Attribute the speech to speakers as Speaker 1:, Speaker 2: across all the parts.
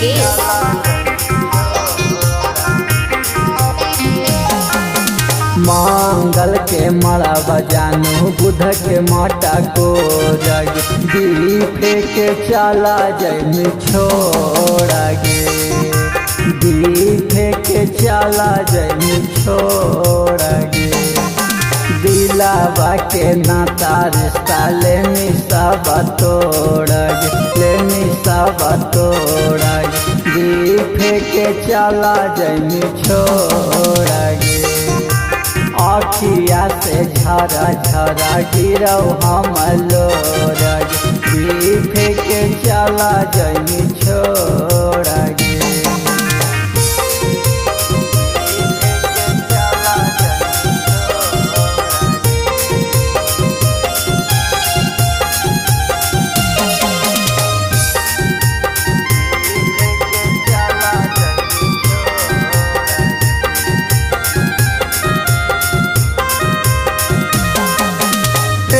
Speaker 1: Mukesh.
Speaker 2: मंगल के मड़ा बजानू बुध के माटा को जग दीपे के चला जैन छोड़ा गे, दीपे के चला जैन छोड़ा गे। दिलावा के नाता रिश्ता लेनी सब तोड़ गे, लेनी सब तोड़ गे। दीपे के चला जैन छोड़ा गे। आखिया से झरा झरा गिरौ हम लोरग, दीपे के चला जैन छोड़ा गे।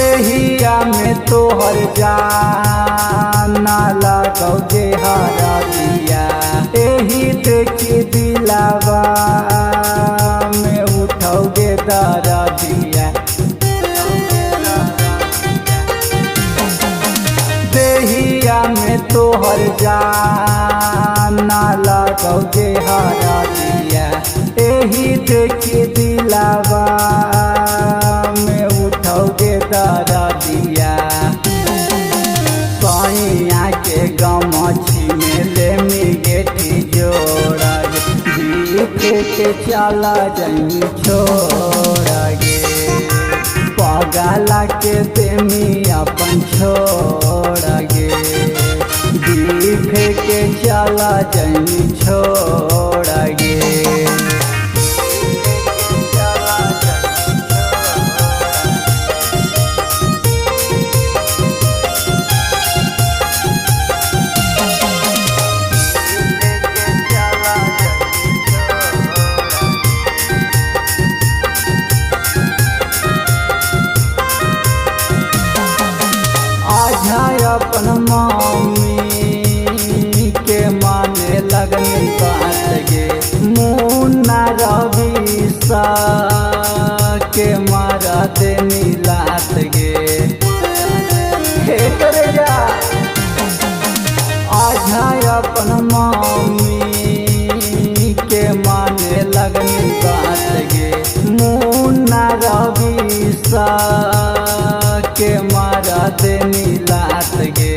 Speaker 2: एहिया में तोहर जाना लगौ गे हरा दिया, एही देखी दिलावा में उठौ गे दरा दिया। देहिया में तोहर जाना लगौ गे हरा दिया, एही देखी दिलावा में उठौ गे दरा दिया। सैया के गमछी में लेमी गेठी जोड़ा गे, दीपे के चला जैनी छोड़ा गे। पगला के देमी अपन छोड़ा गे, दीपे के चला जैनी छोड़ा गे। आझा अपन मम्मी के माने लगनी बात गे, मुन्ना रवि सा के मारा देनी लात गे। हे करे जा आझा अपन मम्मी के माने लगनी बात गे, मुन्ना रवि सा के मारा देनी लात गे।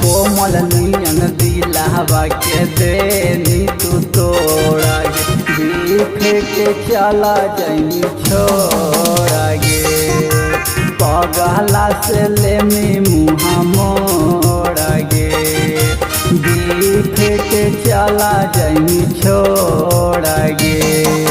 Speaker 2: कोमल नियन दिलावा के देनी तू तोड़ा गे, दीपे के चला जैनी छोड़ा गे। पगला से लेमी मुँह मोड़ा गे, दीपे के चला जैनी छोड़ा गे।